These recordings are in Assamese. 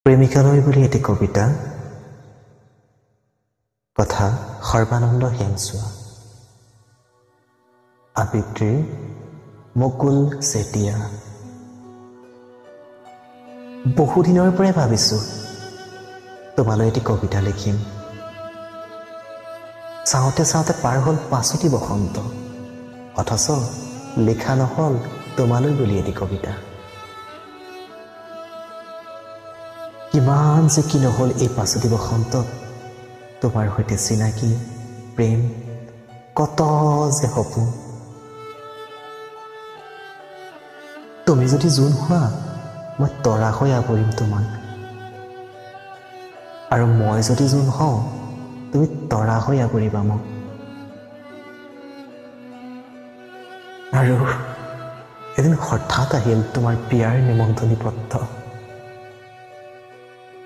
প্ৰেমিকালৈ বুলি এটি কবিতা। কথা সৰ্বানন্দ শেনচোৱা। আবৃত্তি মুকুল চেতিয়া। বহুদিনৰ পৰাই ভাবিছোঁ তোমালৈ এটি কবিতা লিখিম। চাওঁতে চাওঁতে পাৰ হ'ল পাঁচটি বসন্ত, অথচ লিখা নহ'ল তোমালৈ বুলি এটি কবিতা। কিমান যে কি নহ'ল এই পাঁচটি বসন্তত, তোমাৰ সৈতে চিনাকি, প্ৰেম, কত যে সপোন। তুমি যদি জোন হোৱা, মই তৰা হৈ আৱৰিম তোমাক, আৰু মই যদি জোন হওঁ, তুমি তৰা হৈ আৱৰিবা মোক। আৰু এদিন হঠাৎ আহিল তোমাৰ বিয়াৰ নিমন্ত্ৰণী পত্ৰ।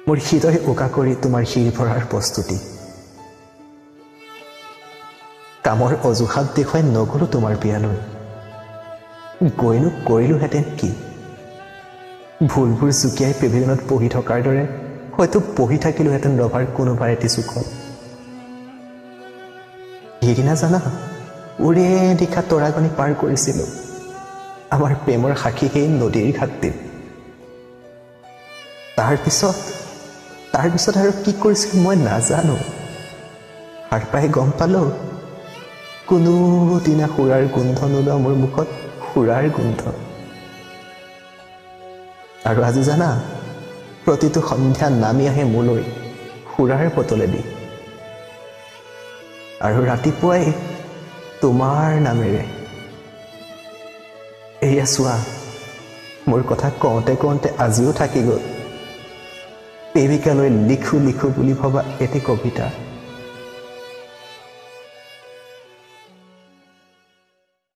মোৰ হৃদয় উকা কৰি তোমাৰ শিৰ ভৰাৰ প্ৰস্তুতি। কামৰ অজুহাত দেখুৱাই নগ'লো তোমাৰ বিয়ালৈ। গৈনো কৰিলোহেঁতেন কি? ভুলবোৰ জুকিয়াই পেভিলিয়নত বহি থকাৰ দৰে হয়তো বহি থাকিলোহেঁতেন ৰভাৰ কোনোবা এটি চুকত। সেইদিনা জানা, ওৰে নিশা তৰাগণি পাৰ কৰিছিলোঁ আমাৰ প্ৰেমৰ সাক্ষী সেই নদীৰ ঘাটটিত। তাৰপিছত আৰু কি কৰিছিলোঁ মই নাজানো। সাৰ পাই গম পালোঁ কোনোদিনা সুৰাৰ গোন্ধ নোলোৱা মোৰ মুখত সুৰাৰ গোন্ধ। আৰু আজি জানা, প্ৰতিটো সন্ধ্যা নামি আহে মোলৈ সুৰাৰ বটলেদি, আৰু ৰাতিপুৱাই তোমাৰ নামেৰে। এয়া চোৱা, মোৰ কথা কওঁতে কওঁতে আজিও থাকি গ'ল প্ৰেমিকালৈ লিখো লিখো বুলি ভবা এটি কবিতা।